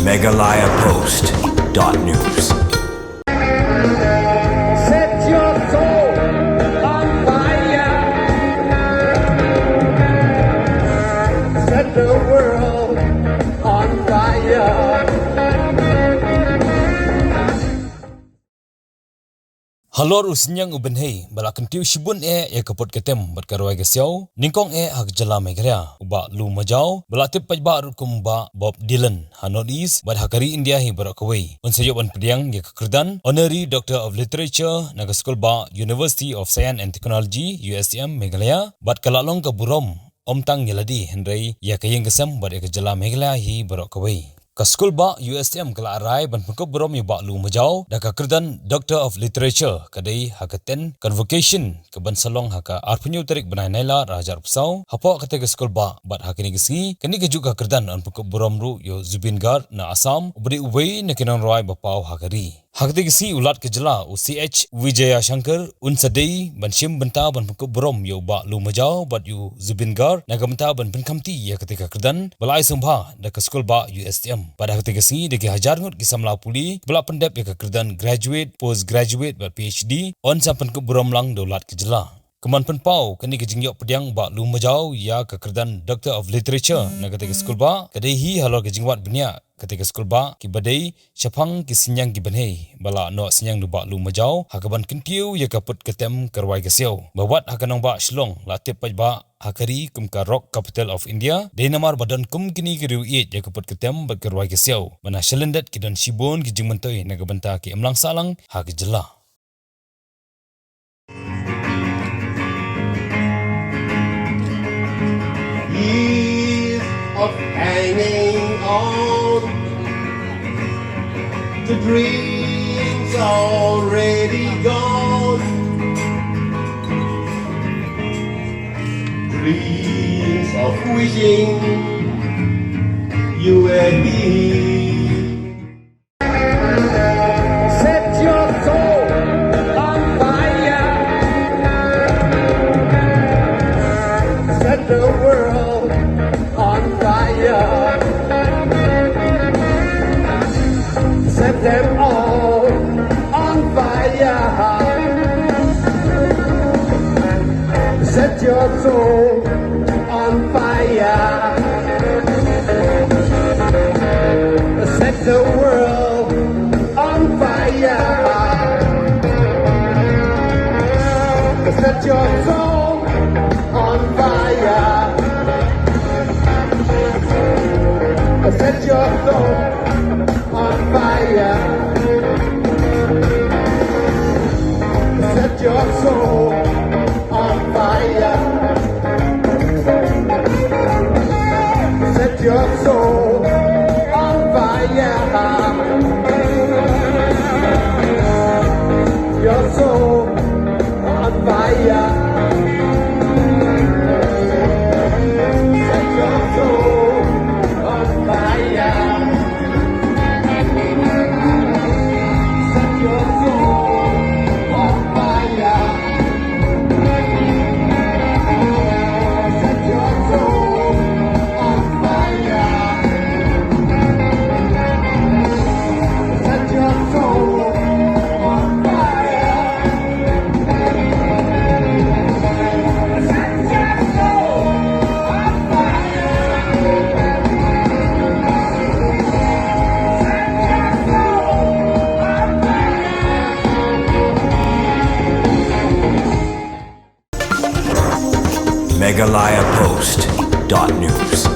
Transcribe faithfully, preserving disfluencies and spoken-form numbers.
Meghalaya Post dot news. Set your soul on fire. Set the world on fire. Halor u synñiang u bynhei ba la kyntiew shibun eh ïa ka put ka tem bad ka rwai ka siaw nyngkong eh ha ka jylla Meghalaya, u Bah Lu Majaw ba la tip paidbah ruh kum u Bah Bob Dylan ha North East bad ha ka ri India hi baroh kawei, un sa ïoh ban pdiang ïa ka kyrdan Honorary Doctor of Literature na ka Skulbah University of Science and Technology, U S T M, Meghalaya, bad ka la long ka burom ym tang ïa lade hynrei ïa ka ïing ka sem bad ïa ka jylla Meghalaya hi baroh kawei. Ka Skulbah U S T M ka la rai ban pynkup burom ïa u Bah Lu Majaw da ka kyrdan Doctor of Literature, ka dei ha ka ten Convocation kaban sa long ha ka arphew tarik bnai Nailar arhajar arphew saw hapoh katei ka skulbah, bad ha kane ka sngi kane kajuh ka kyrdan yn pynkup burom ruh ïa u Zubeen Garg na Assam, uba dei uwei na ki nongrwai ba paw ha ka ri. Ha katei ka sngi u Lat ka jylla, u C H Vijayashankar, un sa dei ban shim bynta ban pynkup burom ïa u Bah Lu Majaw bad ïa u Zubeen Garg na ka bynta ban pynkhamti ïa katei ka kyrdan ba la ai sngewbha da ka skulbah U S T M. Bad ha katei ka sngi da ki hajar ngut ki samla pule ba la pyndep ïa ka kyrdan Graduate, Post Graduate bad P H D yn sa pynkup burom lang da u Lat ka jylla. Ka man pynpaw kane ka jingïoh pdiang u Bah Lu Majaw ïa ka kyrdan Doctor of Literature na katei ka skulbah ka dei hi halor ka jingwad bniah katei ka skulbah kiba dei shaphang ki synñiang ki bynhei ba la noh synñiang da u Bah Lu Majaw ha kaban kyntiew ïa ka put ka tem ka rwai ka siaw, ba wat ha ka nongbah Shillong la tip paidbah ha ka ri kum ka Rock Capital of India, dei namar ba don kum kine ki riew ïeit ïa ka put ka tem bad ka rwai ka siaw, ba na shalyndet ki don shibun ki jingmyntoi na ka bynta ki imlang sahlang ha ka jylla. Years of hanging on to dreams already gone. Dreams of wishing you were here. Set your soul on fire. Set the world on fire. Set them all on fire. Set your soul on fire. Set the world on fire. Set your soul on fire. Set your soul on fire. Set your soul on fire. Set your soul on fire. Your soul on fire. Set your soul on fire. Set your soul on fire. Set your soul on fire. Set your soul on fire. Set your soul on fire. Set your soul on fire. Meghalaya Post dot news.